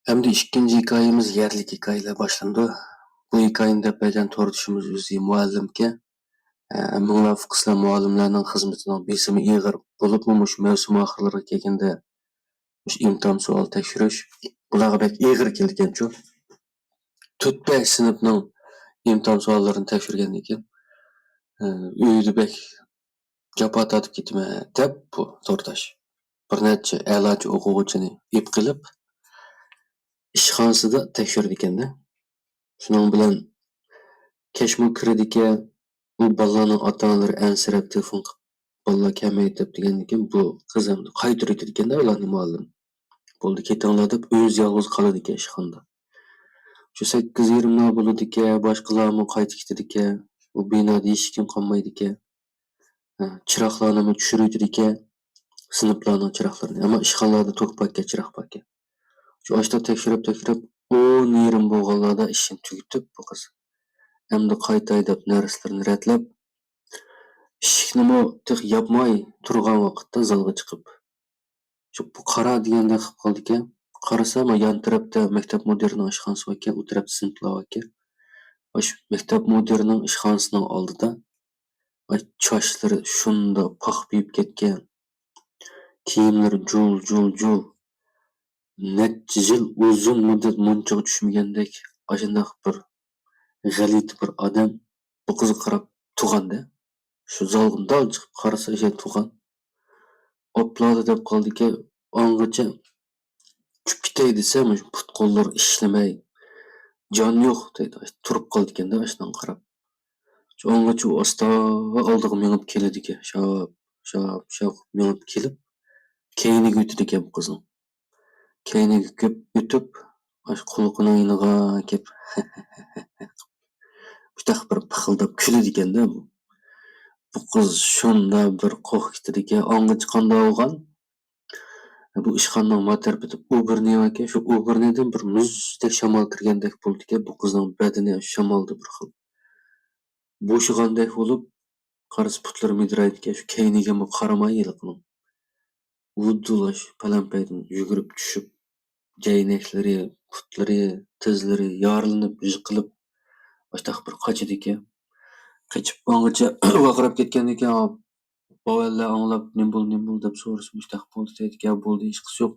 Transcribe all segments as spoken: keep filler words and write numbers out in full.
ئەمدى ئىككىنچى ھېكايىمىز يەرلىك ھېكايىلەر باشلىنىدۇ. بۇ ھېكايىنى دەپ بەرگەن توردىشىمىز ئۆزى مۇئەللىمكەن. ئە، مىڭلار قىسلا مۇئەللىملەرنىڭ خىزمىتىنىڭ بېسىمى ئېغىر بولۇپمۇ، مۇشۇ مەۋسۇم ئاخىرلىرىغا كەلگەندە مۇشۇ ئىمتىھان سوئال تەكشۈرۈش بۇلارغا بەك ئېغىر كېلىدىكەنچۇ. تۆت بەش سىنىپنىڭ ئىمتىھان سوئاللىرىنى تەكشۈرگەندىن كېيىن، ئە، ئۆيدە بەك جاپا تارتىپ كېتىمەن دەپ، بۇ تورداش بىر نەچچە ئەلاچى ئوقۇغۇچىنى ئېلىپ قېلىپ، ئىشخانىسىدا تەكشۈرىدىكەن-دە. شۇنىڭ بىلەن كەچمۇ كىرىدىكەن. ئۇ بالىلارنىڭ ئاتا-ئانىلىرى ئەنسىرەپ تېلېفون قىلىپ، «بالىلار كەلمەيدۇ» دەپ دېگەندىن كېيىن، بۇ قىز ئەمدى قايتۇرۇۋېتىدىكەن-دە ئۇلارنى مۇئەللىم. «بولدى، كېتىڭلار» دەپ، ئۆزى يالغۇز قالىدىكەن ئىشخانىدا. شۇ سەككىز يېرىملار بولىدىكەن، باشقىلارمۇ قايتىپ كېتىدىكەن. ئۇ بىنادا ھېچكىم قالمايدىكەن. ھە، چىراغلارنىمۇ چۈشۈرۈۋېتىدىكەن، سىنىپلارنىڭ چىراغلىرىنى. ئەمما ئىشخانىلاردا توك باركەن، چىراغ باركەن. شۇ ئاشتا تەكشۈرۈپ، تەكشۈرۈپ، ئون يېرىم بولغانلاردا ئىشىنى تۈگىتىپ، بۇ قىز ئەمدى قايتاي دەپ نەرسىلىرىنى رەتلەپ، ئىشىكنىمۇ تېخى ياپماي تۇرغان ۋاقىتتا زالغا چىقىپ، شۇ بۇ قارا دېگەندەك قىلىپ قالىدىكەن. قارىسا، مانا يان تەرەپتە مەكتەپ مۇدىرىنىڭ ئىشخانىسى باركەن، ئۇ تەرەپتە سىنىپلار باركەن. ئاشۇ مەكتەپ مۇدىرىنىڭ ئىشخانىسىنىڭ ئالدىدا، ئاي، چاچلىرى شۇنداق پاخپىيىپ كەتكەن، كىيىملىرى جۇل، جۇل، جۇل. نەچچە يىل ئۇزۇن مۇددەت مۇنچىغا چۈشمىگەندەك، ئاشۇنداق بىر غەلىتە بىر ئادەم بۇ قىزغا قاراپ تۇرغان-دە. شۇ زالدىن دال چىقىپ قارىسا، ئىشەن تۇرغان. ئاپلا دەپ قالدىكەن، ئاڭغىچە چۈشۈپ كېتەي دېسە، مۇشۇ پۇت-قوللىرى ئىشلىمەي، جان يوق دەيدۇ. تۇرۇپ قالىدىكەن-دە، ئاشۇنىڭغا قاراپ. شۇ ئاڭغىچە ئۇ ئاستا ئالدىغا مېڭىپ كېلىدىكەن. شاپ، شاپ، شاپ مېڭىپ كېلىپ، كەينىگە ئۆتىدىكەن بۇ قىزنىڭ. كەينىگە كۆپ ئۆتۈپ، ئاشۇ قۇلىقىنىڭ يېنىغا كېلىپ، مۇشتاق بىر پىخىلداپ كۈلىدىكەن-دە بۇ. بۇ قىز شۇنداق بىر قورقۇۋېتىدىكەن، ئاڭغىچە قانداق بولغان؟ بۇ ئىشخانىنىڭ ما تەرىپىدە ئۇبۇرنى باركەن، شۇ ئۇبۇرنىدىن بىر مۇزدەك شامال كىرگەندەك بولىدىكەن، بۇ قىزنىڭ بەدىنى شامالدا بىر خىل بوشىغاندەك بولۇپ، قارىسا پۇتلىرى مىدىرايدىكەن، شۇ كەينىگىمۇ قارىماي ھېلىقىنىڭ. ۋۇددىلا شۇ پەلەمپەيدىن يۈگۈرۈپ چۈشۈپ، جەينەكلىرى، پۇتلىرى، تىزلىرى يارىلىنىپ، يىقىلىپ، ئاشتاق بىر قاچىدىكەن. قېچىپ ئاڭغىچە ۋارقىراپ كەتكەندىكىن، باۋەنلەر ئاڭلاپ، «نېمە بولدى، نېمە بولدى؟» دەپ سورىسا، مۇشتاق بولدى دەيدىكەن، بولدى، ھېچقىسى يوق.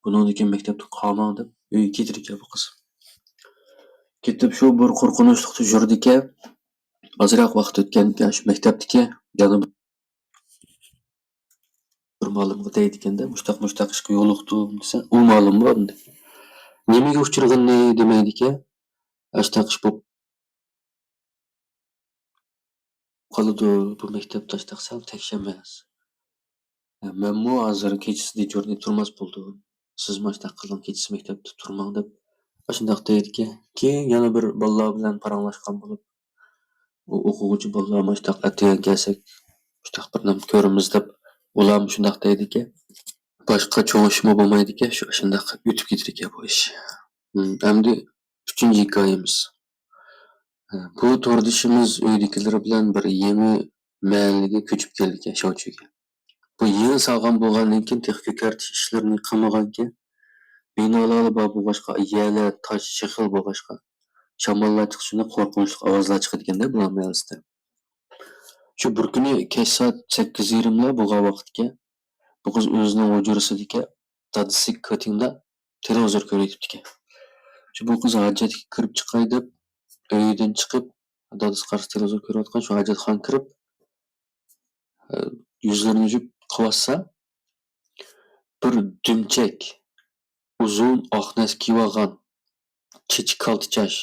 بۇنىڭدىن كېيىن مەكتەپتە قالماڭ دەپ ئۆيگە كېتىدىكەن بۇ قىز. كېتىپ شۇ بىر قورقۇنچلۇقتا يۈرىدىكەن. ئازراق ۋاقىت ئۆتكەندىكىن شۇ مەكتەپتىكى يەنە بىر مۇئەللىمگە دەيدىكەن-دە، «مۇشتاق، مۇشتاق ئىشقا يولۇقتۇم» دېسە، ئۇ مۇئەللىم بار ئەمدى. «نېمىگە ئۇچرىغىنىنى» دېمەيدىكەن. ئاشتاق ئىش بولۇپ قالىدۇ، بۇ مەكتەپتە ئاشتاق سەل تەكشى ئەمەس. مەنمۇ ھازىر كېچىسى دېجۇرنىي تۇرماس بولدۇم. سىزمۇ ئاشتاق قىلىڭ، كېچىسى مەكتەپتە تۇرماڭ دەپ ئاشۇنداق دەيدىكەن. كېيىن يەنە بىر بالىلار بىلەن پاراڭلاشقان بولۇپ، ئۇ ئوقۇغۇچى بالىلارمۇ ئاشۇنداق ئەتىگەن كەلسەك، مۇشۇنداق بىر نېمە كۆرىمىز دەپ، ئۇلارمۇ شۇنداق دەيدىكەن. باشقا چوڭ ئىشمۇ بولمايدىكەن، شۇ ئاشۇنداق ئۆتۈپ كېتىدىكەن بۇ ئىش. ھىم، ئەمدى ئۈچىنچى ھېكايىمىز. بۇ توردىشىمىز ئۆيدىكىلىرى بىلەن بىر يېڭى مەھەللىگە كۆچۈپ كەلدىكەن، شاۋچۈگە. بۇ يېڭى سالغان بولغاندىن كېيىن تېخى كۆكەرتىش ئىشلىرىنى قىلمىغانىكەن. بىنالارلا بار بولغاچقا، يەرلەر تاش، شېخىل بولغاچقا، شاماللار چىقىشى بىلەن قورقۇنچلۇق ئاۋازلار چىقىدىكەن-دە بۇلار مەھەللىسىدە. شۇ بىر كۈنى كەچ سائەت سەككىز يېرىملار بولغان ۋاقىتكەن، بۇ قىز ئۆزىنىڭ ھۇجرىسىدىكى دادىسى كۆتىڭدە تېلېۋىزور كۆرۈۋېتىپتىكەن. شۇ بۇ قىز ھاجەتكە كىرىپ چىقاي دەپ، ئۆيدىن چىقىپ، دادىسى قارىسا تېلېۋىزور كۆرۈۋاتقان، شۇ ھاجەتخانىغا كىرىپ، ئە، يۈزلىرىنى يۇيۇپ قىلىۋاتسا، بىر دۈمچەك، ئۇزۇن ئاق نەرسە كىيىۋالغان، چېچى كالتە چاچ،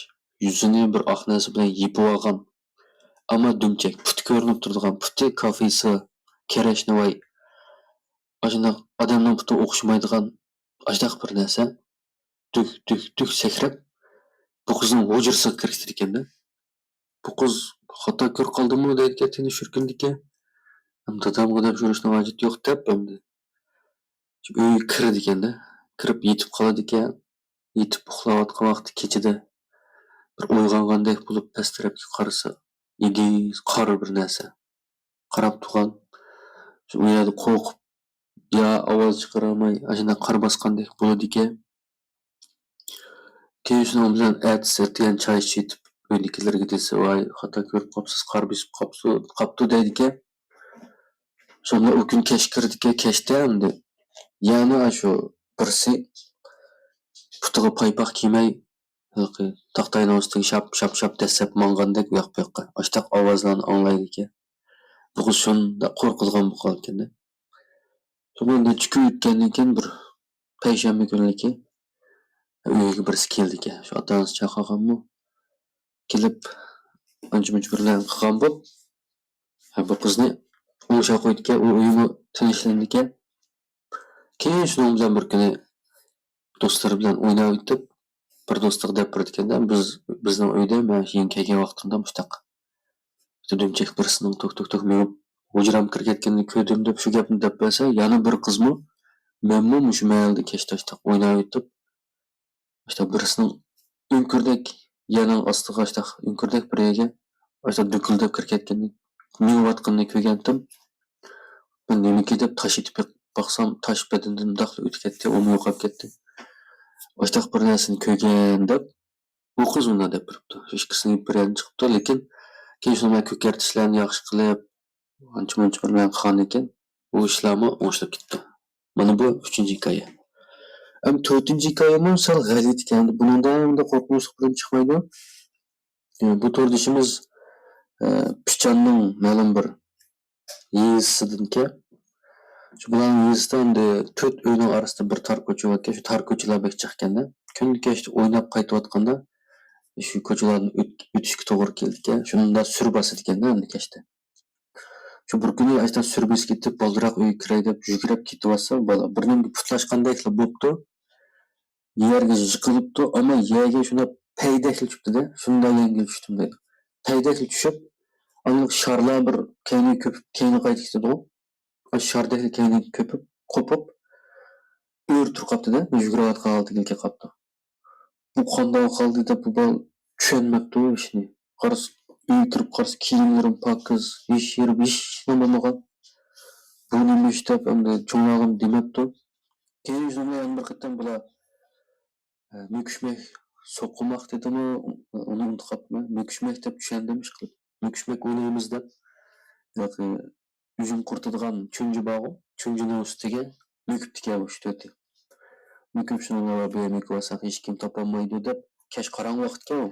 يۈزىنى بىر ئاق نەرسە بىلەن يېپىۋالغان، ئەمما دۈمچەك، پۇتى كۆرۈنۈپ تۇرىدىغان، پۇتى كافىسى، كەرەشنىۋاي، ئاشۇنداق ئادەمنىڭ پۇتىغا ئوخشىمايدىغان ئاشۇنداق بىر نەرسە دۈك، دۈك، دۈك سەكرەپ، بۇ قىزنىڭ ھۇجرىسىغا كىرىپ كېتىدىكەن-دە. بۇ قىز خاتا كۆرۈپ قالدىمۇ دەيدىكەن، تېنى شۈركۈندىكەن. ھەم دادامغا دەپ يۈرۈشنىڭ ھاجىتى يوق دەپ ئەمدى ئۆيگە كىرىدىكەن-دە. كىرىپ يېتىپ قالىدىكەن. يېتىپ ئۇخلاۋاتقان ۋاقتى كېچىدە بىر ئويغانغاندەك بولۇپ پەس تەرەپكە قارىسا، ئېگىز قارا بىر نەرسە قاراپ تۇرغان. شۇ ئۇ يەردە قورقۇپ يا ئاۋاز چىقىرالماي ئاشۇنداق قارا باسقاندەك بولىدىكەن. كېيىن شۇنىڭ بىلەن ئەتىسى ئەتىگەن چاي ئىچىۋېتىپ، ئۆيدىكىلەرگە دېسە، ۋاي، خاتا كۆرۈپ قاپسىز، قار بېسىپ قاپسۇ-، قاپتۇ دەيدىكەن. شۇنداق ئۇ كۈن كەچ كىردىكەن، كەچتە ئەمدى يەنە شۇ بىرسى پۇتىغا پايپاق كىيمەي، ھېلىقى تاختاينىڭ ئۈستىگە شاپ، شاپ، شاپ دەسسەپ ماڭغاندەك ئۇياق بۇياققا. ئاشتاق ئاۋازلارنى ئاڭلايدىكەن. بۇ قىز شۇنداق قورقىدىغان بولۇپ قالىدىكەن-دە. شۇندىن نەچچە كۈن ئۆتكەندىن كېيىن بىر پەيشەنبە كۈنلۈكى ئۆيگە بىرسى كېلىدىكەن. شۇ ئاتا-ئانىسى چاقىرغانمۇ؟ كېلىپ، ئانچە-مۇنچە بىر نەرسە قىلغان بولۇپ، ھە، بۇ قىزنى ئوڭشاپ قويىدىكەن، ئۇ ئۆيمۇ تىنچلىنىدىكەن. كېيىن شۇنىڭ بىلەن بىر كۈنى دوستلىرى بىلەن ئويناۋېتىپ، بىر دوستىغا دەپ بېرىدىكەن-دە، بىز، بىزنىڭ ئۆيدە مەن يېڭى كەلگەن ۋاقتىمدا مۇشتاق دۈمچەك بىرسىنىڭ توك، توك، توك مېڭىپ، ھۇجرام كىرىپ كەتكىنىنى كۆردۈم دەپ، شۇ گەپنى دەپ بەرسە، يەنە بىر قىزمۇ، مەنمۇ مۇشۇ مەھەلدە كەچتە ئاشتاق ئويناۋېتىپ، ئاشتاق بىرسىنىڭ ئۆڭكۈردەك يەرنىڭ ئاستىغا ئاشتاق ئۆڭكۈردەك بىر يەرگە ئاشتاق دۈكۈلدەپ كىرىپ كەتكىنىنى، مېڭىۋاتقىنىنى كۆرگەنتىم. مەن نېمىكى دەپ تاش ئېتىپ باقسام، تاش بەدىنىدىن مۇنداقلا ئۆتۈپ كەتتى، ئۇمۇ يوقاپ كەتتى. ئاشتاق بىر نەرسىنى كۆرگەن دەپ، ئۇ قىز مۇنداق دەپ بېرىپتۇ. شۇ ئىككىسىنى بىر يەردىن چىقىپتۇ، لېكىن كېيىن شۇنىڭ بىلەن كۆكەرتىشلەرنى ياخشى قىلىپ، ئانچە-مۇنچە بىر نەرسە قىلغاندىن كېيىن، ئۇ ئىشلارمۇ ئوڭشىلىپ كېتىپتۇ. مانا بۇ ئۈچىنچى ھېكايە. ئەمدى تۆتىنچى ھېكايىمۇ سەل غەلىتە ئىكەن. بۇنىڭدا ئەمدى قورقۇنچلۇق بىرىمۇ چىقمايدۇ. ئە، بۇ توردىشىمىز، ئە، پىچاننىڭ مەلۇم بىر يېزىسىدىنكەن. شۇ بۇلارنىڭ يېزىسىدا ئەمدى تۆت ئۆينىڭ ئارىسىدا بىر تار كوچا باركەن. شۇ تار كوچىلار بەك جىقكەن-دە. كۈندە كەچتە ئويناپ قايتىۋاتقاندا، شۇ كوچىلاردىن ئۆت-، ئۆتۈشكە توغرا كېلىدىكەن. شۇنىڭدا سۈر باسىدىكەن-دە ئەمدى كەچتە. شۇ بىر كۈنى ئاشتاق سۈر بېسىپ كېتىپ، بالدۇرراق ئۆيگە كىرەي دەپ يۈگۈرۈپ كېتىۋاتسا، بالا بىرنېمىگە پۇتلاشقاندەكلا بوپتۇ. يەرگە يىقىلىپتۇ، ئەمما يەرگە شۇنداق پەيدەكلا چۈشۈپتۇ-دە، شۇنداق يەڭگىل چۈشتۈم دەيدۇ. پەيدەكلا چۈشۈپ، ئاندىن شارلار بىر كەينىگە كۆپۈپ، كەينىگە قايتىپ كېتىدىغۇ. شاردەكلا كەينىگە كۆپۈپ، قوپۇپ، ئۆرە تۇرۇپ قاپتۇ-دە، يۈگۈرۈۋاتقان ھالىتىگە كېلىپ قاپتۇ. بۇ قانداق قالدى دەپ بۇ بالا چۈشەنمەپتۇ ئىشنى. قارىسا، ئۆيگە كىرىپ قارىسا، كىيىملىرىمۇ پاكىز، ھېچ يېرىم ھېچ نېمە بولمىغان. بۇ نېمە ئىش دەپ ئەمدى چوڭلارغىمۇ دېمەپتۇ. كېيىن شۇنىڭ بىلەن يەنە بىر قېتىم بۇلار، ئە، مۈكۈشمەك، سوقۇماق دېدىمۇ، ئۇنى ئۇنتۇپ قاپتىمەن. مۈكۈشمەك دەپ چۈشەندىم ئىشقىلىپ. مۈكۈشمەك ئوينايمىز دەپ، ھېلىقى ئۈجۈم قۇرۇتىدىغان چۈنجى بارغۇ، چۈنجىنىڭ ئۈستىگە مۆكۈپتىكەن ئۇ ئۈچ تۆتى. مۆكۈپ شۇنىڭغا بۇ يەر مۆكۈۋالساق ھېچكىم تاپالمايدۇ دەپ، كەچ قاراڭغۇ ۋاقىتكەن ئۇ.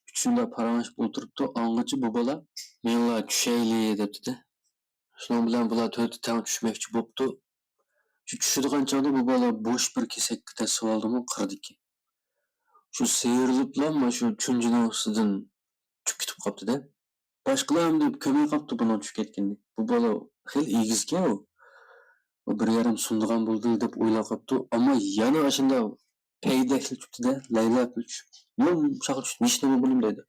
ئۈچىسى شۇنداق پاراڭلىشىپ ئولتۇرۇپتۇ، ئاڭغىچە بۇ بالا مېڭىلا چۈشەيلى دەپتۇ-دە. شۇنىڭ بىلەن بۇلار تۆتى تەڭ چۈشمەكچى بوپتۇ. شۇ چۈشىدىغان چاغدا بۇ بالا بوش بىر كېسەككە دەسسىۋالدىمۇ قىردىكى. شۇ سىيرىلىپلا مانا شۇ چۈنجىنىڭ ئۈستىدىن چۈشۈپ كېتىپ قاپتۇ-دە. باشقىلار ئەمدى كۆرمەي قاپتۇ بۇنىڭ چۈشۈپ كەتكىنىنى. بۇ بالا خېلى ئېگىزكەن ئۇ. ئۇ بىر يېرىم سۇنىدىغان بولدى دەپ ئويلاپ قاپتۇ. ئەمما يەنە ئاشۇنداق پەيدەكلا چۈشۈپتۇ-دە، لەيلەپلا چۈشۈپ، يۇمشاقلا چۈشۈپ، ھېچنېمە بولدى دەيدۇ.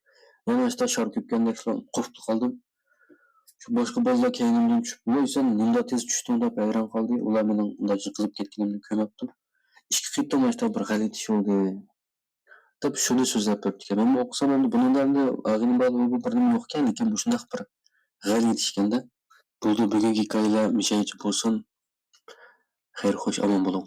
يەنە ئاشۇنداق شار كۆپكەندەكلا قوپۇپلا قالدىم. شۇ باشقا بالىلار كەينىمدىن چۈشۈپ، ۋاي، سەن مۇنداق تېز چۈشتۈڭ دەپ ھەيران قالدى. ئۇلار مېنىڭ مۇنداق يىقىلىپ كەتكىنىمنى كۆرمەپتۇ. ئىككى قېتىم ئاشۇنداق بىر غەلىتە ئىش بولدى. دەپ شۇنى سۆزلەپ بېرىپتىكەن. مەنمۇ ئوقۇسام، ئەمدى بۇنىڭدا ئەمدى ئاغىنە بار، بۇ بىر نېمە يوقكەن، لېكىن مۇشۇنداق بىر غەلىتە ئىشكەن-دە. بولدى، بۈگۈنكى ھېكايىلەر مۇشۇ يەرگىچە بولسۇن. خەير، خوش، ئامان بولۇڭ.